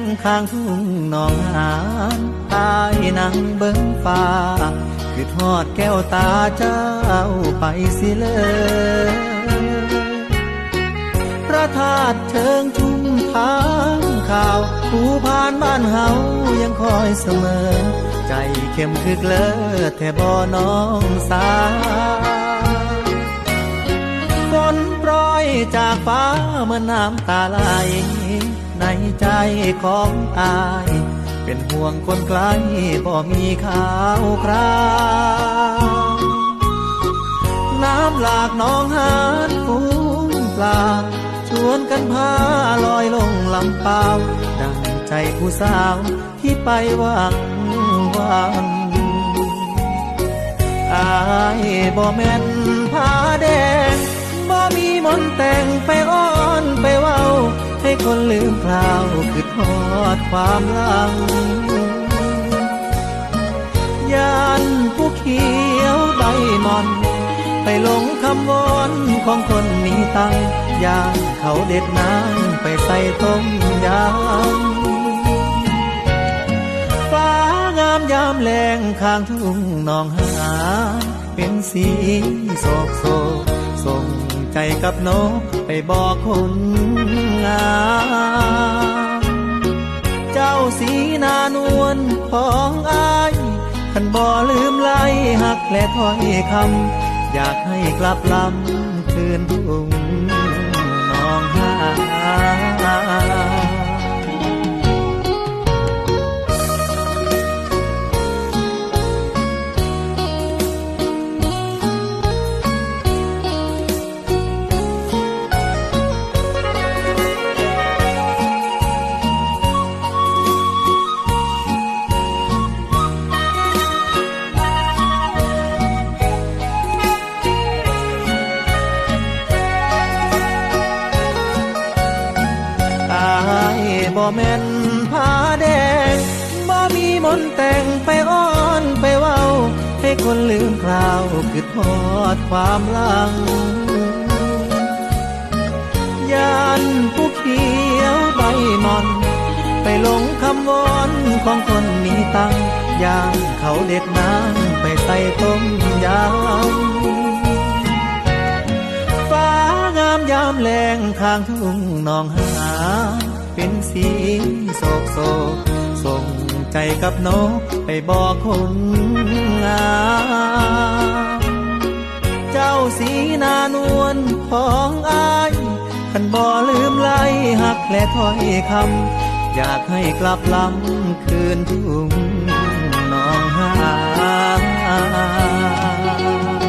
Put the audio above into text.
ງຂ້າງທົ່ງໜອງຫານ ອ້າຍນັ່ງເບິ່ງຟ້າ ຄິດຮອດແກ້ວຕາເຈົ້າໄປຊິເລີ. ພະທາດເທິງຊຸມທາງຂາວ ພູພານບ້ານເຮົາຍັງຄອຍສະເໝີ ໃຈເຂັ້ມຄຶກເລີດແທ້ບໍ່ນ້ອງສາວ. ຝົນໂປຣຍຈາກຟ້າເໝືອນນ້ຳຕາໄຫຼ ໃນໃຈຂອງອ້າຍ ເປັນຫ່ວງຄົນໄກບໍ່ມີຂ່າວຄາວ. ນ້ຳຫຼາກໜອງຫານຝູງປາ ຊວນກັນພາລອຍລົງລຳປາວ ດັ່ງໃຈຜູ້ສາວທີ່ໄປຫວັງຫວັງ. ອ້າຍບໍ່ແມ່ນຜ້າແດງ ບໍ່ມີມົນແຕ່ງໄປອ້ອນໄປເວົ້າ ໃຫ້ຄົນລືມຄລາວຄິດຮອດຄວາມຫຼັງ. ຢ້ານພູຂຽວໃບໝ່ອນ ໄປຫຼົງຄຳວອນຂອງຄົນມີຕັງ ຢ້ານເຂົາເດັດນາງໄປໃສ່ຕົ້ມຢຳ. ຟ້າງາມຍາມແລງຂ້າງທົ່ງໜອງຫານ ເປັນສີໂສກໂສກ ສົ່ງໃຈກັບນົກໄປບອກຄົນງາມ. ເຈົ້າສີໜ້ານວນຂອງອ້າຍ ຄັນບໍ່ລືມໄລ່ຮັກແລະຖ້ອຍຄຳ ຢາກໃຫ້ກລັບລຳຄືນທົ່ງໜອງຫານ. ອ້າຍບໍ່ແມ່ນຜ້າແດງ ບໍ່ມີມົນແຕ່ງໄປອ້ອນໄປເວົ້າ ໃຫ້ຄົນລືມຄລາວຄິດຮອດຄວາມຫຼັງ. ຢ້ານພູຂຽວໃບໝ່ອນ ໄປຫຼົງຄຳວອນຂອງຄົນມີຕັງ ຢ້ານເຂົາເດັດນາງໄປໃສ່ຕົ້ມຢຳ. ຟ້າງາມຍາມແລງຂ້າງທົ່ງໜອງຫານ ເປັນສີໂສກໂສກ ສົ່ງໃຈກັບນົກໄປບອກຄົນງາມ. ເຈົ້າສີໜ້ານວນຂອງອ້າຍ ຄັນບໍ່ລືມໄລ່ຮັກແລະຖ້ອຍຄຳ ຢາກໃຫ້ກລັບລຳຄືນທົ່ງໜອງຫານ.